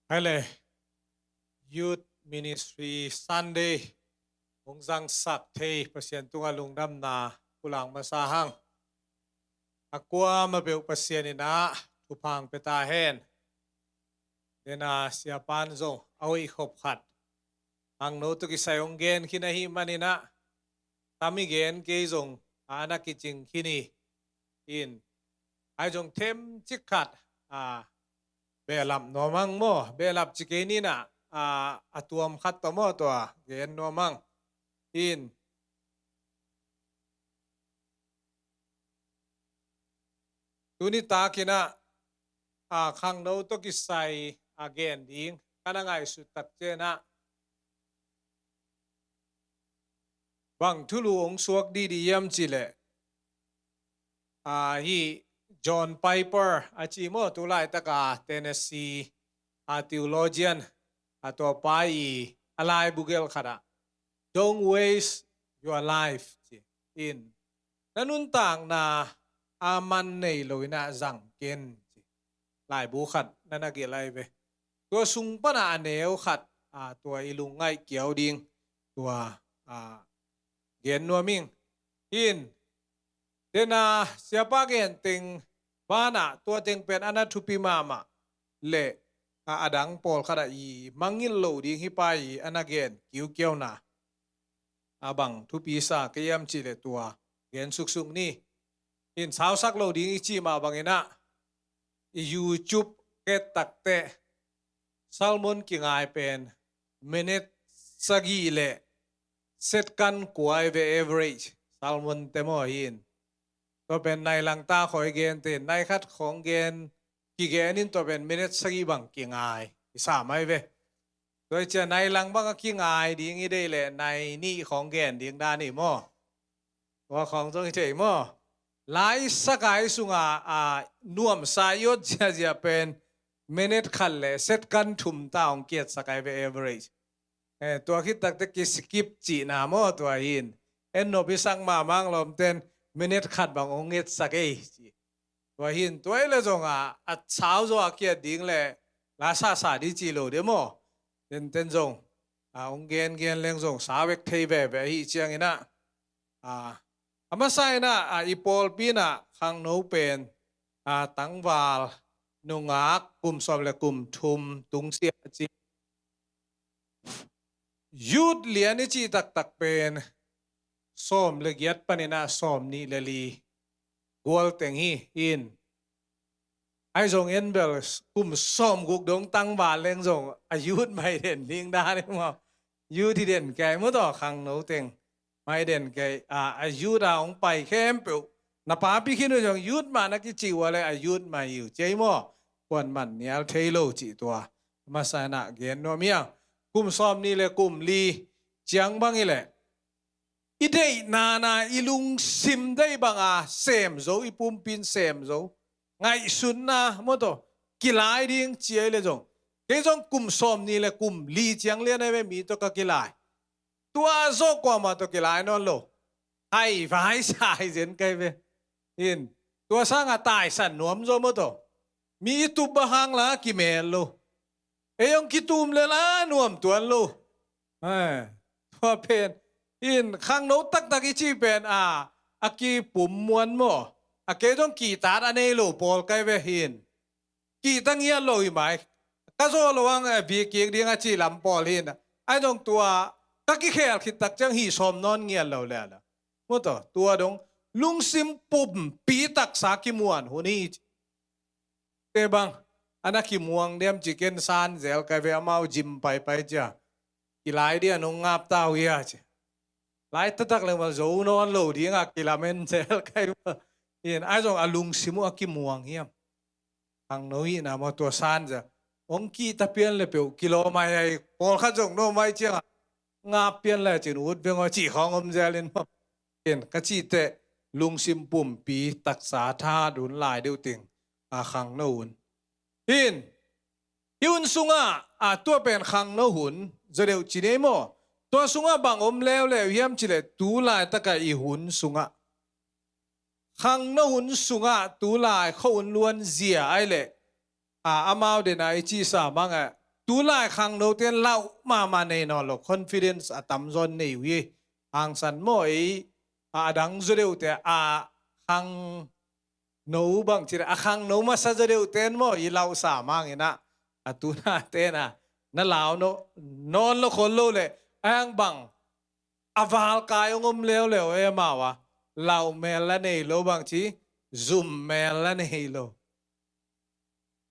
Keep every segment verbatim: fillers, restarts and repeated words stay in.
Hai le, Youth Ministry Sunday hong zangsak thei Pasian tungah lungdamna pulak masa hang. A kuamah peuh Pasian in ah thupha pia ta hen. Dena siapan zong a hoih khop khat, khangno tawh kisai hong gen khin ahih manin ah, tam i gen kei zong a na kicing khin hi. In, ai zong themcik khat, a, behlap nuam hang maw, behlap ci kei ni in ah, a, a tuam khat tawh maw, tua gen nuam hang. In, tuni takin ah, a, khangno tawh kisai a gen ding ka na ngaihsut tak ciangin ah, bang thulu hong suak didi hiam cih leh, a, hih John Piper a ci maw, tu laitaka Tennessee a theologian, a, tua pa i a laibu gelh khat ah, "Don't waste your life," ci. In, na nuntakna a man nei lo in ah zang ken, ci. Laibu khat na na gelh lai ve. Tua sung pan ah a neu khat, a, tua i lungngaih kiau ding, tua, a, gen nuam ing. In, dena siapa gen teng banah tua teng pen a na thupi mahmah leh, a, a dang pawlkhat ah i mangngilh loh ding hih pa i a na gen kiukiauna, a, bang thupi sa kei hiam cih leh tua gen suksuk ni. In, sausak lo ding i cih mah bangin ah, i YouTube ka et tak teh, sermon kingai pen minute sagih leh second kua hi ve, average sermon te maw. In, tua pen nai lang ta khawng i gen te, nai khat khawng gen, kigen in tua pen minute sagih bang kingai i sa mai ve. Tua hi ciang nai lang bang a kingai ding i deih leh nai nih khawng gen ding dan hi maw. Tua khawng zong hi thei maw. Lai sakai sungah, a, nuamsa i ot ziazia pen minute khat leh second thum ta hong ki-etsak ai ve, average. Eh, tua khit tak teh kiskip cihna maw, tua hi in. En nop i sak mahmah lawmten minute khat bang hong etsak ei, ci. Tua hi in, tua hi leh zong a, a sau zaw a ki-et ding leh la sasa di ci lo de maw. Tenten zong, a, hong gengen leng zong sa vek thei veve ahih ciangin ah, a, a masa in ah, a, i pawlpi in ah khangno pen, a, tangval nungak kum sawm leh kum thum tungsiah ci. Youth lian i cih taktak pen sawm leh giat panin ah sawmnih leh li gual teng hi in. Ai zong en bel kum sawmguk dong tangval leng zong a youth mah hi den ding dan hi maw. Youth hi den kei maw, tua khangno teng mah hi den kei, a, a youth a hong pai khempeuh. Na papi khin uh zong youth mah na kici uh a leh a youth mah hi uh ci ei maw. Kuaman nial thei lo cih tua masa in ah gen nuam hi hang. Kum sawmnih leh kum li ciang bang hi leh i deihna na, i lungsim deih banga sem zo, i pumpi in sem zo. Ngaihsutna maw, tua kilai ding ci ei leh zong, kei zong kum sawmnih leh kum li ciang lian ai ve, mi tawh ka kilai. Tua zawh kuamah tawh kilai nawn lo. Hai vai sa hi zen kai ve. In, tua sangah taisan nuam zaw maw, tua mi i tup bang hang la kimel lo. Ei hong kitum leh la nuam tuan lo. Eh, tua pen, in, khangno taktak i cih pen, a, a kipum muan maw, a, kei zong kihtak a nei lo pawl kai ve hi in. Kihta ngiat lo hi mai. Ka zaw lo hang, eh, bi kik ding a cih lam pawl hi in. Ai zong tua ka kikhel khit tak ciang hih sawm nawn ngiat lo leh la, maw, tua, tua dong lungsim pumpi taksa kimuan hun hi. Te bang a na kimuang diam ci ken san zel kai ve, amau gym paipai cia. Kilai dia nong ngap ta uh hia ci. Lai taktak leng bang zo nawn lo ding a kilamen zel kai ve. In, ai zong a lungsim uh a kimuang hiam. Khangno hihna maw, tua san zel. Hong kihta pian leh peuh kilawm ai ai, pawlkhat zong no mai ciangah ngap pian leh cin ut veng aw cih khawng om zel in maw. Ken ka cih teh lungsim pumpi taksa thahat hun lai deuh teng a khangno hun. Hi in, hih hun sungah, a, tua pen khangno hun zaw deuh ci ni ei maw. Tua sungah bang om leuleu hiam cih leh tu laitakah i hun sungah, khangno hun sungah tu lai khuahun luanzia ai leh, a, amau dena i cihsa bangah Tulai khangnote in lauh mahmah nei nawn lo, confidence a tamzaw nei uh hi. Hangsan maw, ei a dang zaw deuhte a khangno bang ci le, a khangno masa zaw deuhte in maw i lauhsa mangin ah, a tunate in ah na lau nawn lo khol lo le, a hiang bang a valkai hong om leuleu e, amau a lauh mel la nei lo bang ci, zum mel la nei lo,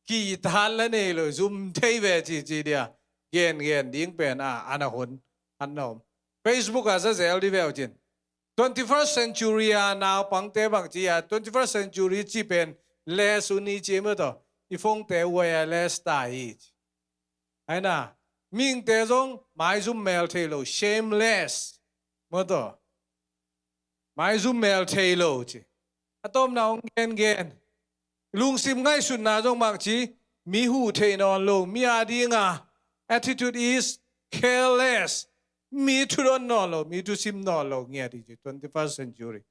kitat la nei lo, zum thei ve ci ci dia. Gen gen ding pen a, a na hun an na om. Facebook a za zel di veu cin. Twenty-first century a naupangte bang ci a, twenty-first century ci pen less un i ci maw taw. I phone te wireless ta hi ci. Aina, mihingte zong maizum mel thei lo, shameless maw taw. Maizum mel thei lo ci. A tawpna hong gen gen. Lungsim ngaihsutna zong bang ci, mi huh thei nawn lo, mi a dinga attitude is careless. Mi thudon nawn lo, mi thusim nawn lo ngiat hi ci, twenty-first century.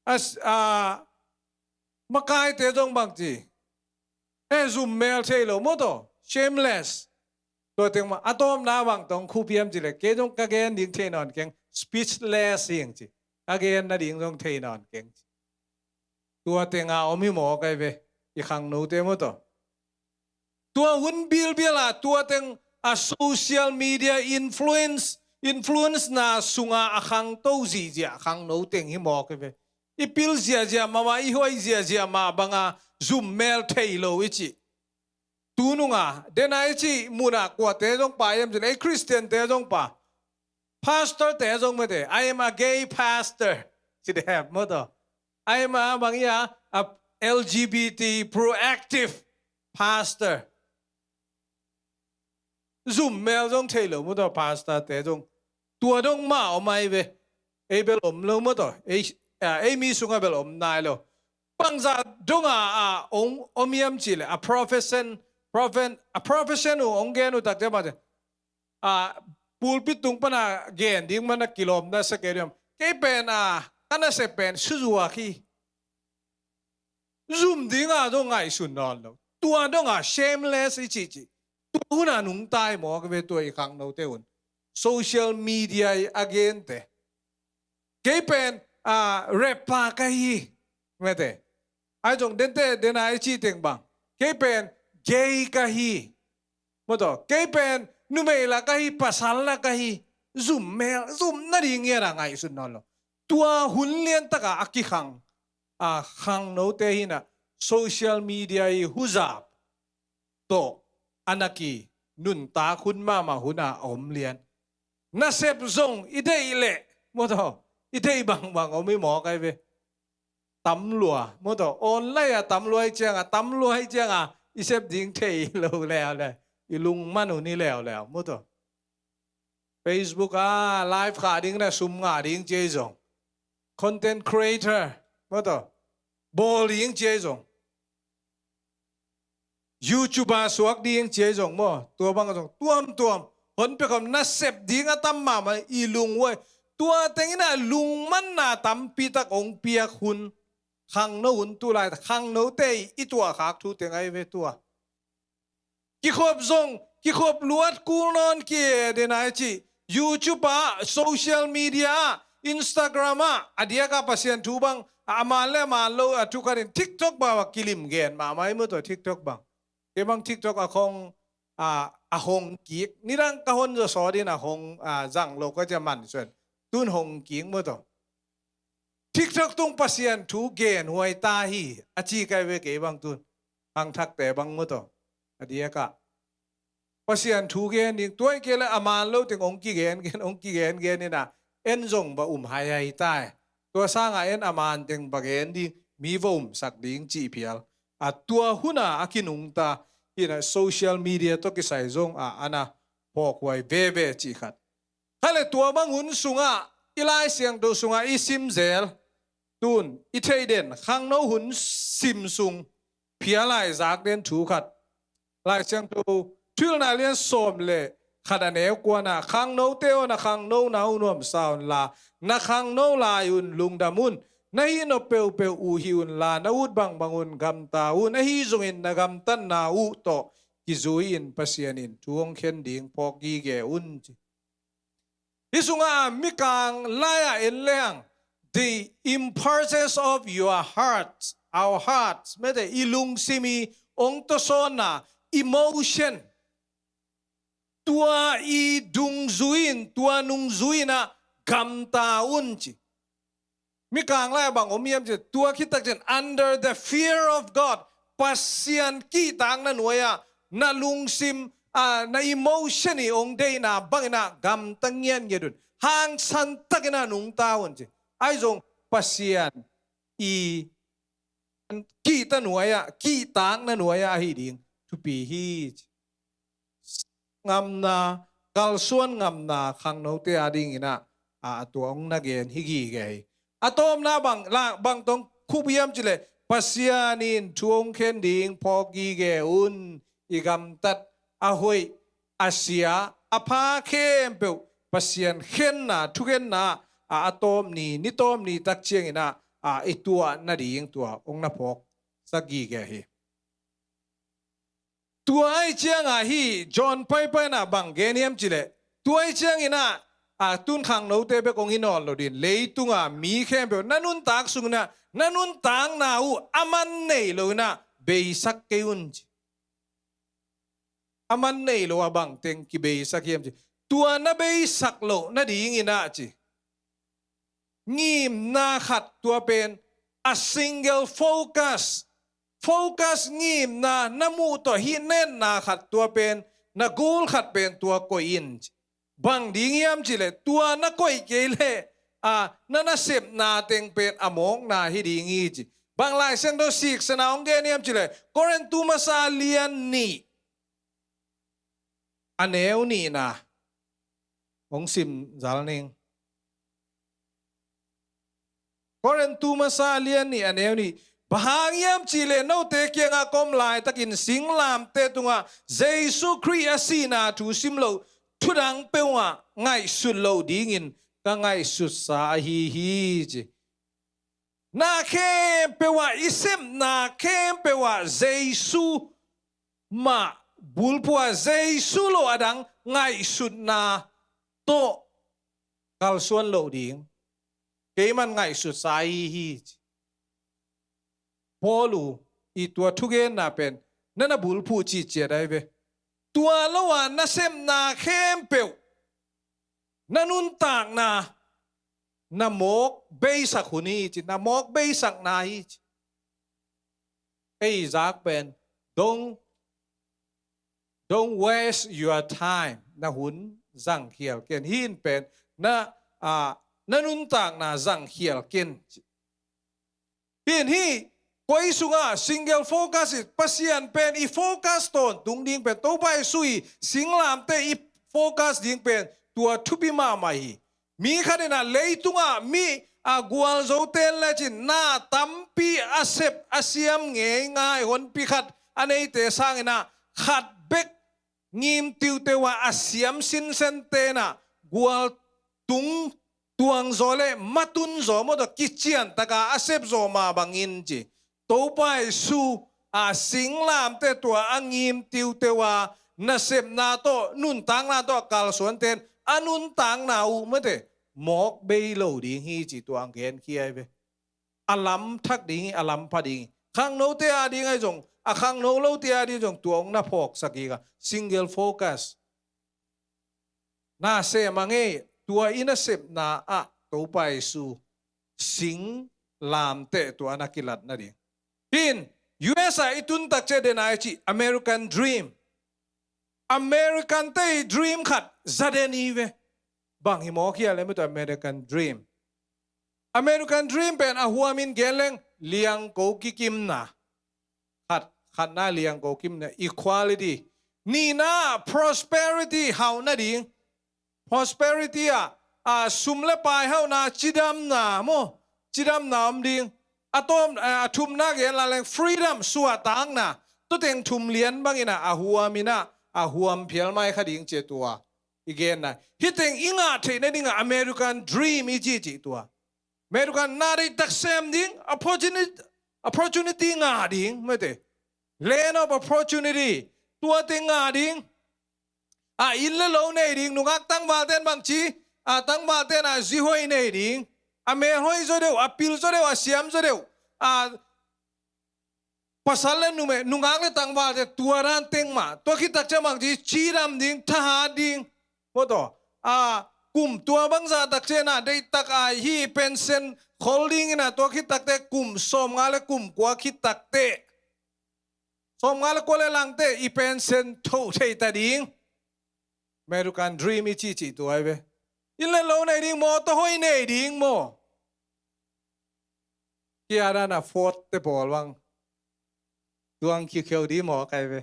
As, a, makaite zong bang ci, e, zum mel thei lo maw taw, shameless. Tua teng mah a tawpna bang tawh hong khup hiam ci le, kei zong ka gen ding thei nawn keng, speechless hi ing ci. Ka gen nading zong thei nawn keng ci. Tua tenga om hi mawk ai ve, i khangnote maw taw. Tua hun bilbial a tua teng a social media influence, influence na sunga a khangto zihziah khangno teng hi mawk ai ve. I pil ziahziah mahmah, i hoih ziahziah mah banga zum mel thei lo i cih. Tununga dena i cih muna kuate zong pa hiam ci le, ei Khristiante zong pa, pastorte zong mete, "I am a gay pastor," ci de hep maw taw. "I am a bang ia, a L G B T proactive pastor." Zum mel zong thei lo maw taw, pastorte zong. Tua dong mah om ai ve. Ei bel om lo maw taw. Ei, a, ei mi sunga bel om nai lo. Bangzah donga a ong om hiam ci le, a profession, profen-, a profession uh ong gen uh takte mah te, a, pulpit tung pana gen ding mana kilawmna sa kei diam. Kei pen a, ka nasep pen suzuak hi. Zum dinga dong ngaihsun nawn lo. Tua donga shameless i cihcih. Tua huna nungta hi mawk ve tua i khangnote un. Social media i a gente. Kei pen, a, rapper ka hi. Mete. Ai zong dente, dena i cih teng bang. Kei pen gay ka hi. Maw taw, kei pen numei la ka hi, pasal la ka hi. Zum mel, zum nading ngiat a ngaihsun nawn lo. Tua hun liantaka a kikhang, a khangnote hi na, social media i huzap tawh a na ki nuntak hun mahmah hun a om lian. Nasep zong i deih leh, maw taw, i deih bangbang om hi mawk ai ve. Tam lua, maw taw, online a tam lua i cianga, tam lua i cianga, i sep ding thei lo leuleu, i lungman uh ni leuleu, maw taw. Facebook a live khah ding na sum ngah ding ci ei zong. Content creator, maw taw, bawl ding ci ei zong. YouTube a suak ding ci ei zong maw, tua bang zong tuamtuam. Honpia khawm nasep ding a tam mahmah i lung uh ai. Tua tengin a lungmanna tampi tak ong piak hun. Khangno hun tulai, khangnote i tuahkhak thu teng ai ve tua. Kikhop zong, kikhop luat kul nawn ki e dena i cih. YouTube ah, social media ah, Instagram ah, a diakah Pasian thu bang, a man le a man lo a thu khatin TikTok bang a kilim gen mahmah i mu tawh TikTok bang. Kei bang TikTok a khong, a, a hong kik. Nidang ka hon zaw sawt in a hong, a, zang lo ka cia man suan. Tun hong kik mu tawh. TikTok tung Pasian thu gen huai ta hi, a ci kai ve kei bang tun. Hang thakte bang mu tawh. A diakah Pasian thu gen ding, tua hi kei le a man lo teng ong kigen gen, ong kigen gen in a, en zong va um hai hai ta e. Tua sanga en a man teng va gen ding, mi va umsak ding cih phial. A tua hun a a kinungta, hi na social media tawh kisai zong a, a na phawk huai veve cih khat. Kha le tua bang hun sungah, i Lai Siangtho sungah i sim zel, tun, i theih den, khangno hun sim sung, phial lai zak den thu khat. Lai Siangtho, Thuhilhna lian sawm le khat a neu kuana, khangnote aw na khangnona uh nuamsa un la, na khangno lai un lungdam un, na hih nop peuhpeuh uh hih un la, na ut bangbang un gamta un, ahi zongin na gamtatna uh tawh, kizui-in Pasian in thu hong khen ding phawk gige un ci. Hih sungah mikang lai-ah en leng, the importance of your heart, our hearts, mete i lungsim i hong tawsawnna, emotion, tua i dungzui in, tua nungzui in ah gamta un ci. Mikang lai-ah bang om hiam ci, tua khit tak ciang under the fear of God, Pasian kihtakna nuai-ah na lungsim, ah, na emotion i hong deihna bangin ah gamta ngiatngiat un, hangsan takin ah nungta un ci. Ahi zong Pasian i kihta nuai-ah, kihtakna nuai-ah ahi ding thupi hi ci. Ngamna, kalsuan ngamna khangnote adingin ah, a, a tua hong na gen hi gige hi. A tawpna bang, la, bang tawh khup hiam ci leh, Pasian in thu hong khen ding phawk gige un, i gamtat, a hoih, a sia, a pha khempeuh Pasian khenna, thukhenna, a, a tawp ni, ni tawp ni tak ciangin ah, a, i tuah nading tua hong na phawksak gige hi. Tua ahih ciangah hih John Piper in ah bang gen hiam ci leh, tua ahih ciangin ah, a, tun khangnote bek hong hi nawn lo ding, leitungah mi khempeuh na nuntak sungin ah na nuntakna uh a man nei lo in ah beisak kei un ci. A man nei lo a bang teng kibeisak hiam ci. Tua na beisak loh nadingin ah ci, ngimna khat, tua pen a single focus, focus ngimna na muh tawh hih netna khat, tua pen na goal khat pen tua koih in ci. Bang ding hiam ci leh, tua na koih kei leh, a, na nasepna teng pen a mawkna hi ding hi ci. Bang Lai Siangtho siksana hong gen hiam ci leh, Korintu masa lian nih, a neu nihna hong sim zal ning. Korintu masa lian nih, a neu nih. Bang hang hiam ci leh, note kiangah ka om laitakin singlamteh tungah Jesu Khrih a sihna thu sim loh thudang peuhmah ngaihsut loh dingin ka ngaihsutsa ahi hi ci. Na khempeuh ah, i sepna khempeuh ah Jesu mah bulphuh a, Jesu lo a dang ngaihsutna tawh kalsuan loh ding keiman ngaihsutsa ahi hi ci. Paul uh i tua thugenna pen na na bulphuh cihciat ahi ve. Tua lo a na sepna khempeuh, na nuntakna, na mawk beisak hun hi ci, na mawk beisakna hi ci. Ei zak pen, don't, don't waste your time. Na hun zangkhial ken. Hih in pen na, a, na nuntakna zangkhial ken ci. Hih in hih koi sungah single focus hi, Pasian pen i focus tawntung ding pen, Topa Jesu i singlamteh i focus ding pen tua thupi mahmah hi. Mi khat in ah leitungah mi, a, gualzote in lecin na tampi a sep a siam ngeingai honpi khat a neite sangin ah khat bek ngim tiuteu a, a siam sinsente in ah gualtung tuangzaw le matunzaw mawtaw kiciantaka a sepzaw mah bangin ci. Topa Jesu a singlamteh tua a ngim tiuteu a nasepna tawh, nuntakna tawh a kalsuante in a nuntakna uh mate mawk bei lo ding hi ci tua ang genkhia hi ve. A lam thak ding hi, a lam pha ding hi. Khangnote ading ahi zong, a khangno lote ading zong tua hong na phawksak hi ka, single focus. Na sem a ngei, tua i nasepna ah Topa Jesu singlamteh tua na kilat nading. Hih in U S a i tun tak ciang den a i cih American Dream. American te i dream khat za den hi ve. Bang hi mawk hial em, tua American Dream. American Dream pen a huamin gen leng liangko kikimna. Khat, khatna liangko kimna, equality. Nihna prosperity, hauhna ding. Prosperity ah, a, sum le pai hauhna, cidamna maw, cidamna om ding. A tawm, a, a thumna gen la leng freedom, suahtakna. Tua teng thum lian bangin ah a huamin ah, a huam phial mai kha ding ci tua i genna. Hih teng i ngah theih nadingah American Dream i cih cih tua. American na deihtak sem ding, opportunity, opportunity ngah ding, mate. Land of opportunity. Tua teng ngah ding. A inn le lo nei ding, nungak tangvalte in bangci, a tangvalte in a zi hoih nei ding. A mel hoih zaw deuh, a pil zaw deuh, a siam zaw deuh. A pasal le numei, nungak le tangvalte tua dan teng mah. Tua khit tak ciang bangci, cidam ding, thahat ding. Maw taw, a kum tua bangzah tak ciang a, deihtak a hih pension khol ding in a, tua khit tak teh kum sawmnga le kum kua khit tak teh. Sawmnga le kua le lang teh i pension tho thei ta ding. American dream i cihcih tua hi ve. Inn le lo nei ding, mawtaw hoih nei ding maw. Kia dan a Ford te pawl bang. Tuang khiukheu ding maw kai ve.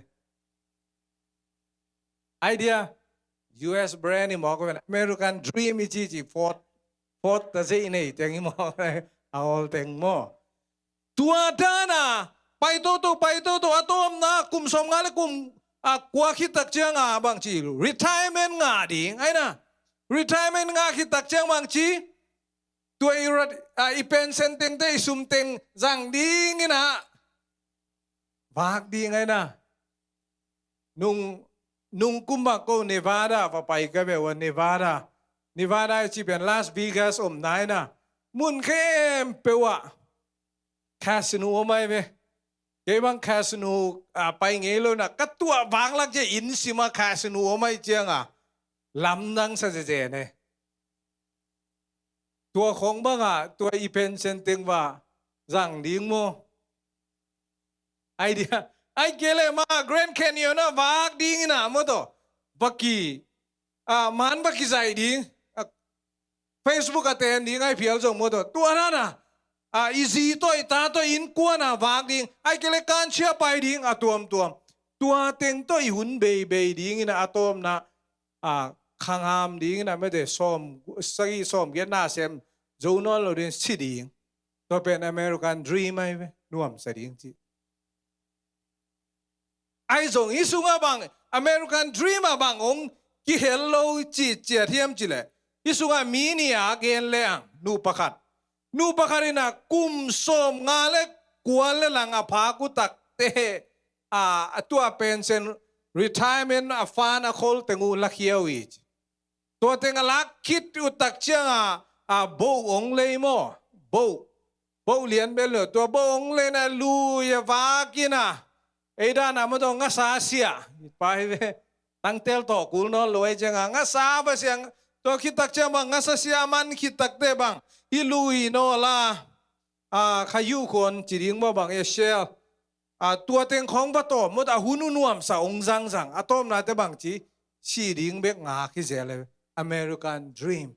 Idea, U S brand i mawk ve. American dream i cihcih Ford. Ford ta zei nei teng i mawk ve. A awl teng maw. Tua dan a, pai toto, pai toto, a tawpna, kum sawmnga le kum, a kua khit tak ciang a bangci, retirement ngah ding, ai na. Retirement ngah khit tak ciang bangci, tua i rat, a, i pension teng teh, i sum teng, zang ding in a. Vak ding ai na. Nung, nung kum bang ko Nevada va pai ka ve ua, Nevada. Nevada i cih pen Las Vegas om nai na. Mun khempeuh ah casino om ai ve. Kei bang casino, a, pai ngei lo na. Ka tuah vak lak ciang inn sim a casino om ai ciang a. Lamdang sa zezen e. Tua khong bang a, tua i pension teng va zang ding maw. Idea. Ai kei le mah Grand Canyon a vak ding in a maw taw. Vaki. A, man vaki zaih ding. A, Facebook a ten ding ai phial zong maw taw. Tua dan a. A, i zi tawh, i ta tawh, innkuan a vak ding. Ai kei le kansia pai ding a tuamtuam. Tua teng tawh i hun beibei ding in a tawpna. A, khangam ding in a mete sawm, sagih sawm giat na sem. Zo nawn lo ding si ding. Tua pen American dream ai ve, nuamsa ding ci. Ai zong hih sungah bang, American dream ah bang hong kihel lo ci ciat hiam ci leh. Hih sungah mi nih a gen le ang, nu pakhat. Nu pakhat in a kum sawmnga le kua le lang a phak uh tak teh, a, a tua pension retirement a fund a khol teng uh lakhia uh hi ci. Tua teng a lak khit uh tak ciang a, a, boh hong lei maw? Boh. Boh lian bel lo. Tua boh hong lei na lui a vak in a. Ei dan a maw taw ngasa sia. Pa hi ve. Tangtel tawh kul nawn lo ei ciang a. Ngasa va sia. Tua khit tak ciang bang ngasa sia man khit tak teh bang. Hi lui naw la. A, kha yu khon ci ding maw bang e shell. A, tua teng khawng va tawm mawt a hun uh nuamsa hong zangzang. A tawpna teh bang ci, si ding bek ngak hi zel e. American dream.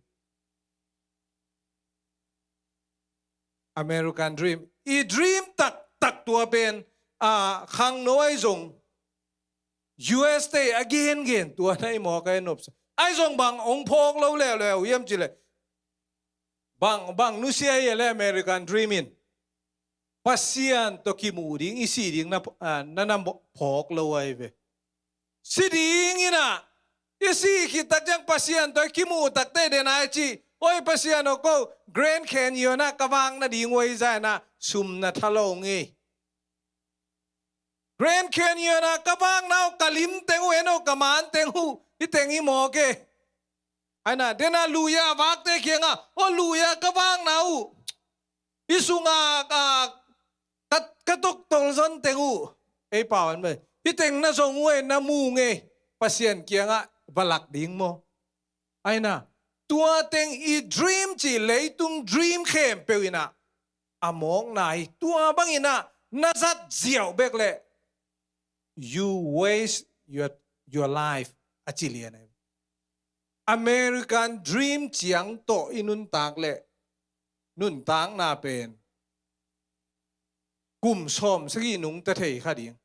American dream. I dream taktak tua pen, a, khangno ai zong. U S te a gengen tua na i mawk ai nopsa. Ai zong bang hong phawk lo leuleu hiam ci leh. Bang, bang nusia hi a le American dream in. Pasian tawh kimu ding, i si ding na, a, na, na phawk lo ai ve. Si ding in a, i si khit tak ciang Pasian tawh kimu tak teh den ai ci. Oi Pasian aw ko, Grand Canyon ah ka vak nading uh ai zai na, sum na tha lo ngei. Grand Canyon ah ka vak na uh, ka lim teng uh, en aw ka man teng uh, i teng i mawk e. Ai na, den a lui a vakte kiangah, aw lui a ka vak na uh. I sungah, a, ka, ka tok tolzon teng uh. Ei pau an mai. I teng na zong uh e na mu ngei. Pasian kiangah va lak ding maw. Ai na, tua teng i dream ci leitung dream khempeuh in a. A mawkna hi tua bang in a na zat ziau bek leh. You waste your, your life. A ci lian ai. American dream ciang tawh i nuntak leh nuntakna pen kum sawm sagih nungta thei kha ding,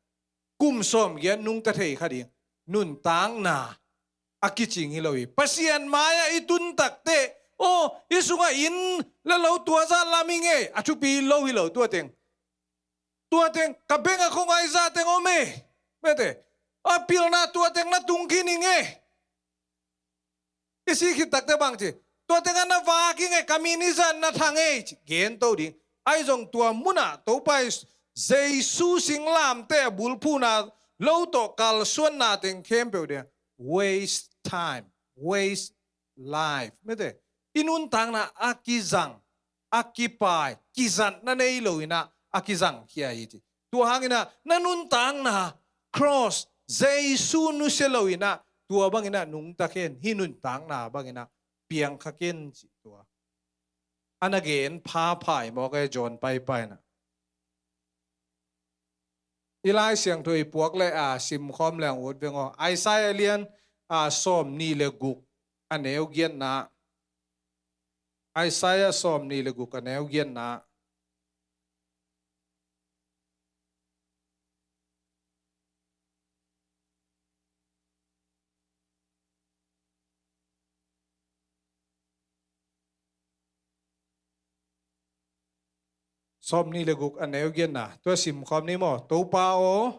kum sawm giat nungta thei kha ding, nuntakna a kicing hi lo hi. Pasian mai-ah i tun tak teh, aw, i sungah inn le lo tua zah lam hi ngei, a thupi lo hi lo tua teng. Tua teng, ka beng a khong ai zah teng om e. Mete, a pilna tua teng na tung khin hi ngei. I si khit tak teh bang ci. Tua teng a na vak hi ngei, ka min i zan na thang ei ci. Gen to ding. Ai zong tua munah Topa Jesu singlamteh a bulphuna lo tawh kalsuanna teng khempeuh dia, waste time, waste life. Mete, i nuntakna a kizang, a kipai, kizatna nei lo inah a kizang khia hi ci. Tua hang inah na nuntakna cross, Jesu nusia lo inah tua bang inah nungta khen, hih nuntakna bang inah piang kha khen ci tua. A na gen pha phai mawk e John paipai na. I Lai Siangtho i puak le a simkhawm leng ut veng aw. Isaiah lian a sawm nih le guk a neu giatna. Isaiah sawm nih le guk a neu giatna. Sawm nih le guk a neu giatna tua simkhawm ni maw? Topa aw,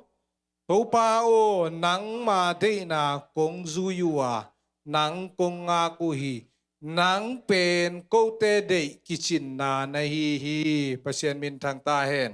Topa aw, nangma deihna kong zui uh a, nang kong ngak uh hi. Nang pen kote deih kicinna na hi hi. Pasian minthang ta hen.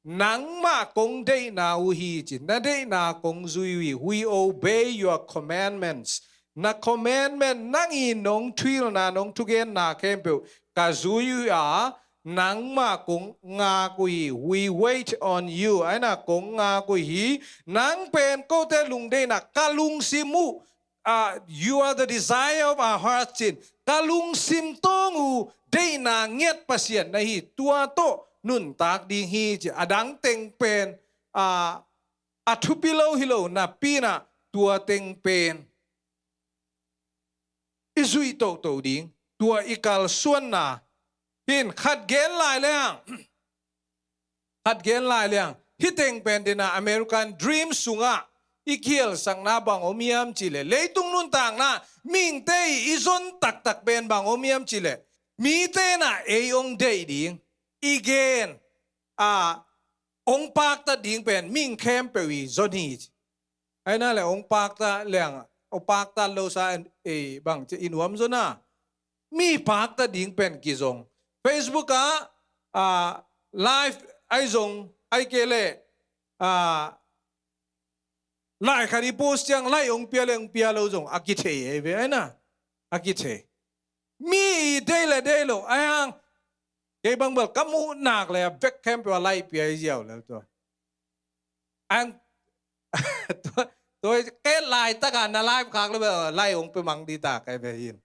Nangmah kong deihna uh hi ci, na deihna kong zui uh hi. We obey your commandments. Na commandment, nang i nong thuhilhna, nong thugenna khempeuh ka zui uh a, nangmah kong ngak uh hi. We wait on you. Aina kong ngak uh hi. Nang pen kote lungdeihna, ka lungsim uh, ah, you are the desire of our hearts cin. Ka lungsim tawng uh deihna ngiat Pasian na hi. Tua tawh nuntak ding hi ci. A dang teng pen, ah, a thupi lo hi lo napi inah tua teng pen i zuih toto ding, tua i kalsuanna. Hin khat gen lai leng, khat gen lai leng, hih teng pen dena American Dream sungah i khialsakna bang om hiam cih leh, leitung nuntakna mihingte i zon taktak pen bang om hiam cih leh, mite na ei hong deih ding, i gen, a, hong paktat ding pen mihing khempeuh i zon hi ci. Aina le hong paktat leng, hong paktat lo sa, e, bang ci i nuam zon a, mi paktat ding pen kizong. Facebook ah, ah, live ai zong, ai kei leh, ah, lai khat i post ciang lai hong pia le hong pia lo zong a kithei ei ve, aina a kithei. Mi i deih le deih lo ai hang, kei bang bel ka muh nak le a vek khempeuh a lai pia i ziau le tua. Ang, tua, tua ke laitak a na live khak le bel lai hong pia mang di ta kai ve hin.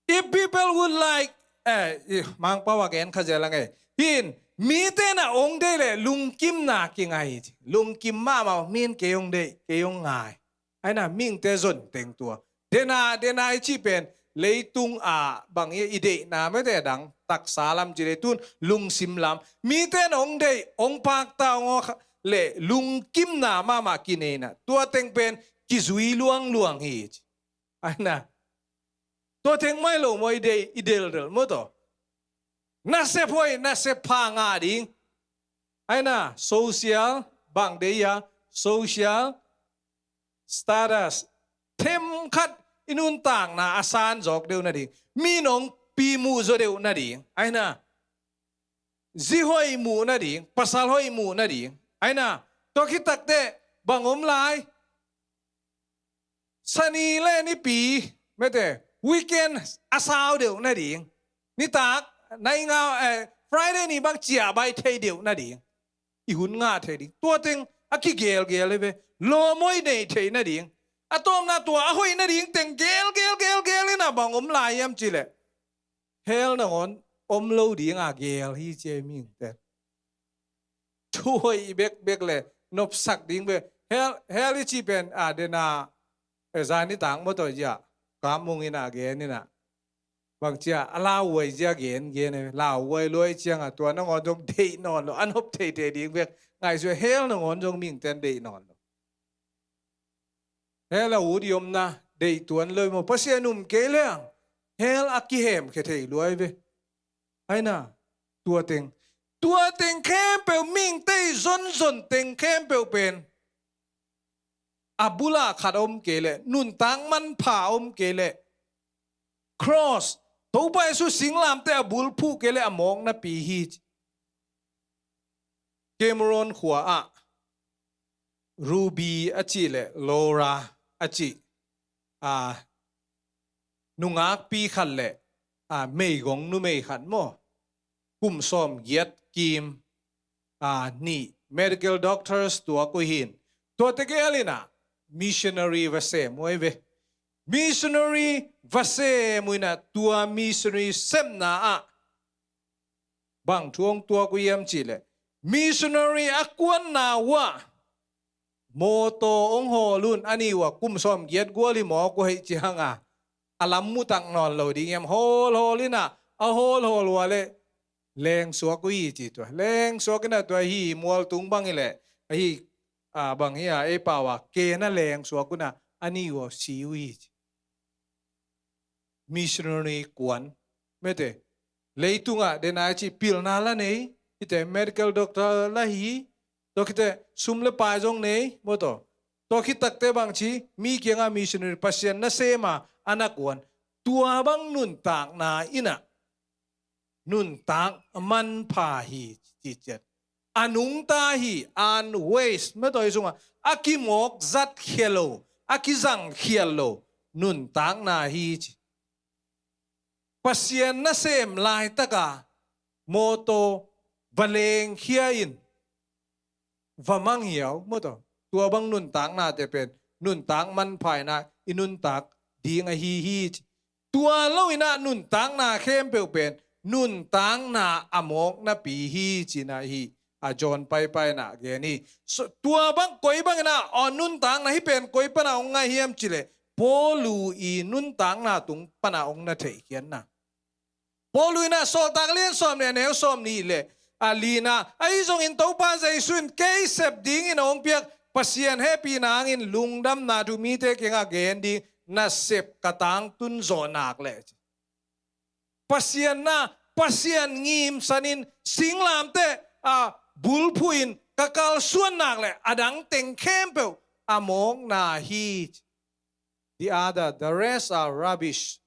If people would like, eh, i, Mangpau a gen kha zel ang e. Hin, mite na hong deih le lungkimna kingai hi ci. Lungkim mahmah, min kei hong deih, kei hong ngai. Aina mihingte zon teng tua. Dena, dena i cih pen leitung a bang i, i deihna mete dang taksa lam ci le tun lungsim lam. Mite na hong deih, hong pakta hong aw kha le lungkimna mahmah kineina. Tua teng pen kizui luangluang hi ci. Aina. Tua teng mai lo maw i deih, i deldel maw taw. Nasep hoih, nasep pha ngah ding. Aina, social, bang deih a, social status. Themkhat i nuntakna a san zawk deuh nading. Mi nong pi muh zaw deuh nading. Aina, zi hoih muh nading, pasal hoih muh nading. Aina, tua khit takteh, bang om lai. Sani le nipi, mete, weekend a sau deuh nading. Nitak, na i ngau, eh, Friday ni bang ciah bai thei deuh nading. I hun ngah thei ding. Tua teng a kigelgel hi ve. Lawm hoih nei thei nading. A tawpna tua a hoih nading teng gelgel, gelgel ina bang om lai hiam cih leh. Hell nangawn om lo ding a gel hi ci ei mihingte. Thu hoih bekbek le nopsak ding ve. Hell, hell i cih pen a dena, e, zani tang maw taw zia. Kam mung ina gen ina. Bang cia a lauhuai zia gen, gen e. Lauhuai luai ciang a tua nangawn zong deih nawn lo. A nop theithei ding bek. Ngaihsut hell nangawn zong mihingten deih nawn lo. Hell a ut i omna deih tuan lo i maw. Pasian um kei leng hell a kihemkhia thei luai ve. Aina, tua teng. Tua teng khempeuh mihingte i zonzon teng khempeuh pen. A bula khat om kei leh, nuntak manpha om kei leh. Cross, Topa Jesu singlamte a bul phuh kei leh a mawk napi hi ci. Cameron khua ah. Ruby a cih le Laura a cih, a, nungakpi khat le, a, meigong numei khat maw, kum sawm giat kim, a, nih medical doctors tuak uh hi in, tua tegel in ah missionary va sem uh hi ve. Missionary va sem uh in ah, tua missionary sepna ah bang thu hong tuak uh hiam cih le, missionary a kuanna uh ah mawtaw hong hawl un. A nih uh ah kum sawm giat gual hi mawk uh hi ci hang a, a lam mu tak nawn lo ding hiam, hawlhawl in ah, a hawlhawl uh ah le lengsuak uh hi ci tua. Lengsuak in ah tua hi mual tung bang hi le, a hi, a, bang hi a, ei pau a, kena lengsuak un ah a nih uh ah si uh hi ci. Missionary kuan, mete, leitungah dena i cih pilna la nei, hite medical doctor la hi, tua khite sum le pai zong nei, maw taw. Tua khit takte bang ci, mi kiangah missionary, Pasian nasem a, a na kuan. Tua bang nuntakna in ah nuntak manpha hi ci ciat. A nungta hi, an waste, maw taw, i sungah a kimawk zatkhia lo, a kizangkhial lo nuntakna hi ci. Pasian nasem laitaka mawtaw va lengkhia in va mang hiau, maw taw. Tua bang nuntaknate pen nuntak manpha in ah i nuntak ding ahi hi ci. Tua lo in ah nuntakna khempeuh pen nuntakna a mawk napi hi ci in ah hi, a, John paipai in ah gen hi. So, tua bang koi bang in ah, aw, nuntakna hih pen koi pan ah hong ngah hiam cih le, Paulu i nuntakna tung pan ah hong na theihkhiatna. Paulu in ah Sawltak lian sawm le a neu sawm nih le a lina, ahi zongin Topa Jesu in kei sep dingin a hong piak Pasian hehpihna hangin lungdamna thu mite kiangah gen ding, nasep ka tangtun zawh nak leh ci. Pasian na, Pasian ngimsan in singlamteh, a, bulphuh in ka kalsuan nak leh a dang teng khempeuh a mawkna hi ci. The other, the rest are rubbish.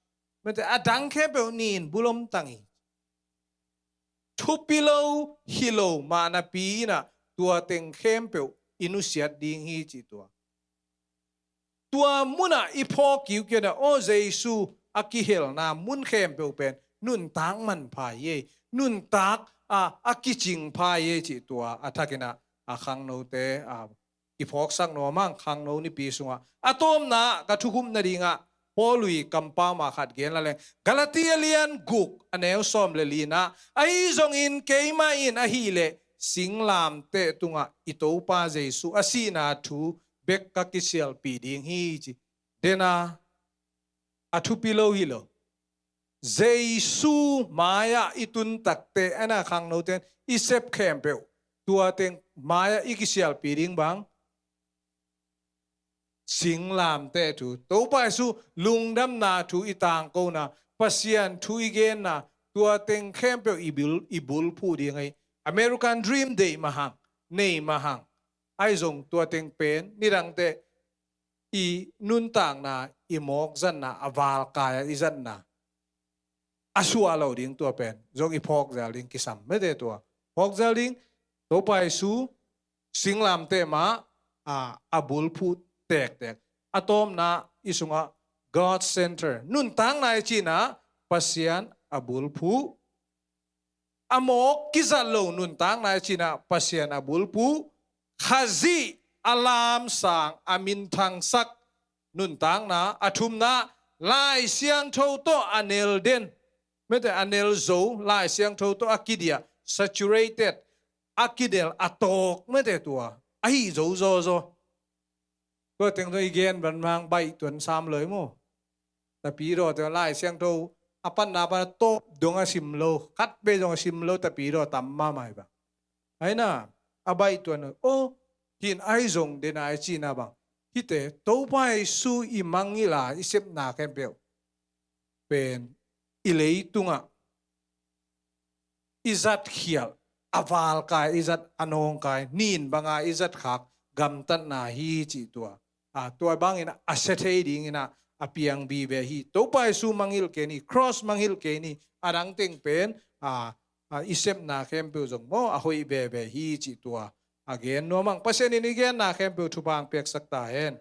Mete, a dang khempeuh nin bulom tang hi. Thupi lo hi lo mah napi in ah tua teng khempeuh i nusiat ding hi ci tua. Tua mun ah i phawk kiukiu in ah, aw, Jesu a kihelna mun khempeuh pen nuntak manpha hi ei, nuntak, a, a kicingpha hi ei ci tua. A thak in ah, a, khangnote, a, i phawksak nuam hang, khangno nipi sungah. A tawpna ka thukhupna dingah Paulu i kampau mah khat gen la leng. Galatia lian guk a neu sawm le lina, ahi zongin keimah in ahih leh singlamteh tungah i Topa Jesu a sihna thu bek ka kisialpih ding hi ci. Dena, a thupi lo hi lo. Jesu mai-ah i tun takte, a na khangnote in i sep khempeuh, tua teng mai-ah i kisialpih ding bang? Singlamteh thu, Topa Jesu lungdamna thu i tangkona, Pasian thu i genna, tua teng khempeuh i bul, i bulphuh ding ahi. American dream deih mah hang, nei mah hang, ahi zong tua teng pen nidangteh i nuntakna, i mawkzatna, a valkai-ah i zatna a suah lo ding, tua pen zong i phawkzel ding kisam mete tua. Phawkzel ding, Topa Jesu singlamteh mah, a, a bulphuh tektek. A tawpna i sungah God center. Nuntakna i cihna Pasian a bulphuh. A mawk kizat lo nuntakna i cihna Pasian a bulphuh. Khazih a lamsang, a minthangsak nuntakna. A thumna, Lai Siangtho tawh a nel den. Mete, a nel zo, Lai Siangtho tawh a kidiah, saturated, a kidel, a tawk, mete tua. Ahi zo zawzaw. Tua teng tawh i gen van mang baih tuan sam lo i maw. Tapidaw teng Lai Siangtho a panna pan a tawp dong a sim lo, khat vei zong a sim lo, tapidaw tam mahmah hi bang. Aina, a baih tuan lo. Aw, hin ahi zong dena i cihna bang, hite Topa Jesu i mangngilh a i sepna khempeuh pen i leitungah i zatkhialh, a valkai i zat, a nawngkai, nin banga i zatkhak gamtatna hi cih tua. A, tua bangin a sia thei dingin a, a piang vive hi. Topa Jesu mangngilh kei ni, cross mangngilh kei ni, a dang teng pen, a, a, i sepna khempeuh zong maw, a hoih veve hi cih tua. a gen nuam ang. Pasian in i genna khempeuh thupha hong piaksak ta hen.